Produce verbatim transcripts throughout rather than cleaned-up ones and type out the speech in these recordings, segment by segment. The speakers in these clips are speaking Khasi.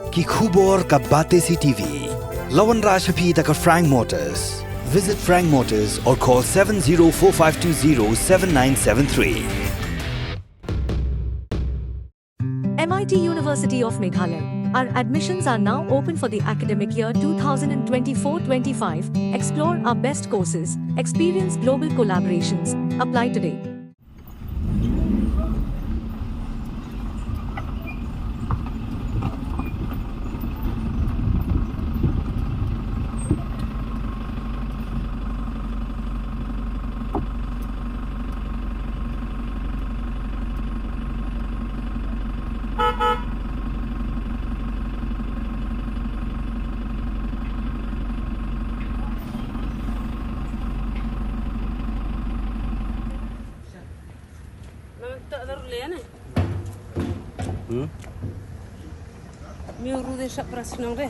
Ki khubor ka Batesi TV. La wanrah sha phi da ka Frank Motors. Visit Frank Motors or call seven zero four five two zero seven nine seven three. M I T University of Meghalaya. Our admissions are now open for the academic year two thousand twenty-four twenty-five. Explore our best courses, experience global collaborations. Apply today. Hmm? Mi uru de sha pras nang de.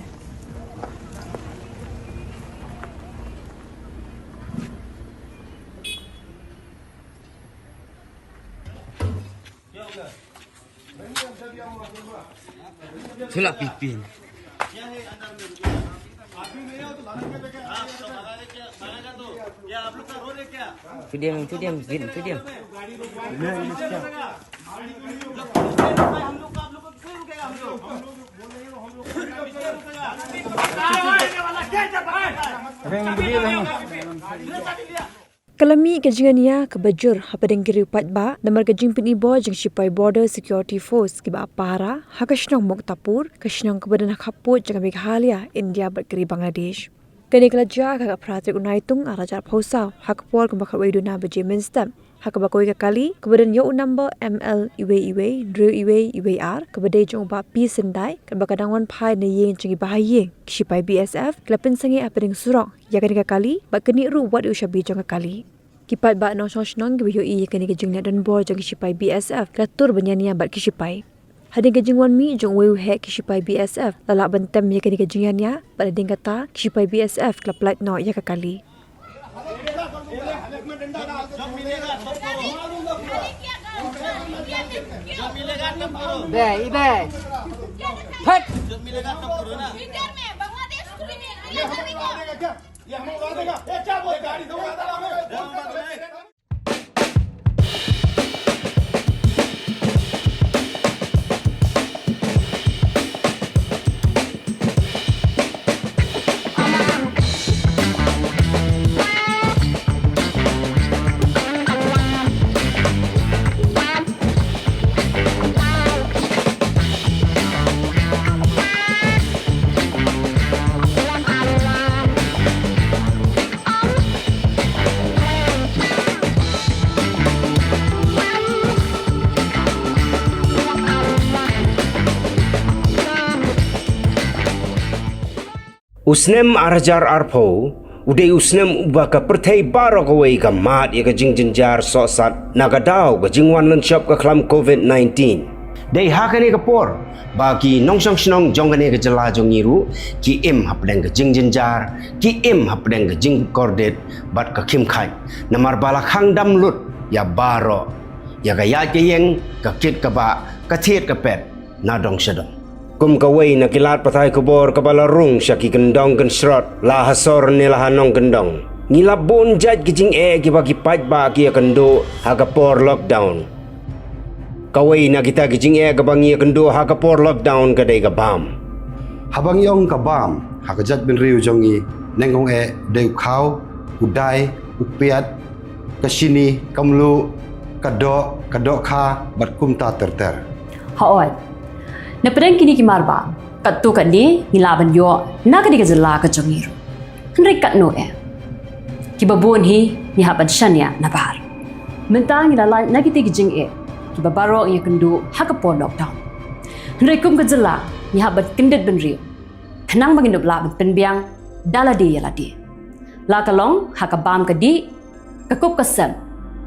Sula pipin. Tudiam, tudiam, bin, tudiam. Ka la mih ka jingania kaba jur hapdeng ki riew paidbah namar ka jingpynibor jong ki shipai Border Security Force kiba pahara ha ka shnong Muktapur, ka shnong kaba don ha khappud jong ka Meghalaya, India bad ka ri Bangladesh. Kane ka la jia ha ka phra tarik u Naitung ar hajar arphew saw ha ka por kaba khatwei duna baje mynstep, ha kaba kawei ka kali kaba don ïa u number M L uwei uwei hynriew uwei uwei ar kaba dei jong u Bah P Syndai kaba ka dang wan phai na ïing jong ki bahaïing, ki shipai B S F ki la pynsangeh hapdeng surok ïa kane ka kali bad kynih ruh wat ïa u shabi jong ka kali. Ki paidbah nongshong shnong kiba ïohi ïa kane ka jingleh donbor jong ki shipai B S F ki la tur ban ïania bad ki shipai. Hadien ka jingwan mih jong uwei u heh ki shipai B S F la lah ban tem ïa kane ka jingïania bad hadien kata ki shipai B S F ki la pyllait noh ïa ka kali. U snem ar hajar arphew u dei u snem uba ka pyrthei baroh kawei ka mad ïa ka jingjynjar sohsat na ka daw ka jingwan lynshop ka khlam covid nineteen. Dei ha kane ka por ba ki nongshong shnong jong kane ka jylla jong ngi ruh ki im hapdeng ka jingjynjar, ki im hapdeng ka jingkordit bad ka khim khain. Namar ba la khang dam lut ïa baroh, ïa ka ïaid ka ïeng, ka kit ka bah, ka thied ka pet, na dong sha dong. Kum kawei na ki lad pathai khubor kaba la rung sha ki kyndong kynshrot, la ha sor ne la ha nongkyndong, ngi la bun jait ki jingeh kiba ki paidbah ki ïakynduh ha ka por lockdown. Kawei na kita ki jingeh kaba ngi ïakynduh ha ka por lockdown ka dei ka bam. Haba ngi ong ka bam ha ka jaitbynriew jong ngi, nyngkong eh dei u khaw, u dai, u piat, ka shini, ka mluh, ka doh, ka dohkha bad kumta ter ter. Hooid. Na pdeng kine ki mar bam, katto katne ngi lah ban ïoh na kane ka jylla ka jong ngi ruh. Hynrei katno eh, kiba bun hi ngi hap ban shaniah na bar. Mynta ngi la lait na kita ki jingeh kiba baroh ngi ïakynduh ha ka por lockdown. Hynrei kum ka jylla ngi hap ban kyndit bynriew khnang ba ngin ym lah ban pynbiang da lade ïa lade, la ka long ha ka bam ka dih, ka kup ka sem,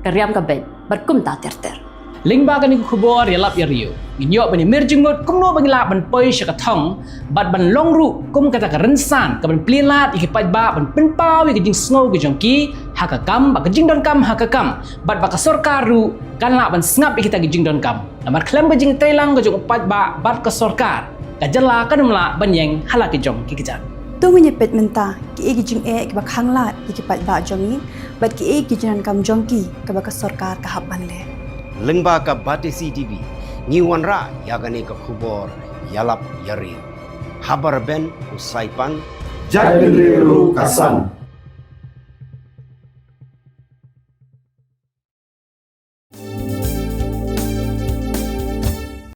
ka riam ka beit bad kumta ter ter. Lyngba kane ka khubor ïalap ïariew, ngin ïoh ban ïamir jingmut kumno ba ngin lah ban poi sha ka thong bad ban long ruh kum kata ka rynsan kaban plie lad ïa ki paidbah ban pynpaw ïa ka jingsngew ka jong ki ha ka kam bad ka jingdonkam ha ka kam, bad ba ka sorkar ruh kan lah ban sngap ïa kita ki jingdonkam. Namar khlem ka jingïatreilang ka jong u paidbah bad ka sorkar, Ka jylla kan ym lah ban ïeng ha la ki jong ki kjat. To ngin ïa peit mynta kiei ki jingeh kiba khanglad ïa ki paidbah jong ngi bad kiei ki jingdonkam jong ki kaba ka sorkar ka hap ban leh. Lyngba ka Batesi TV ngi wanrah ïa kane ka khubor ïalap ïa ri. Haba rben u Saipan, jait bynriew ruh ka san.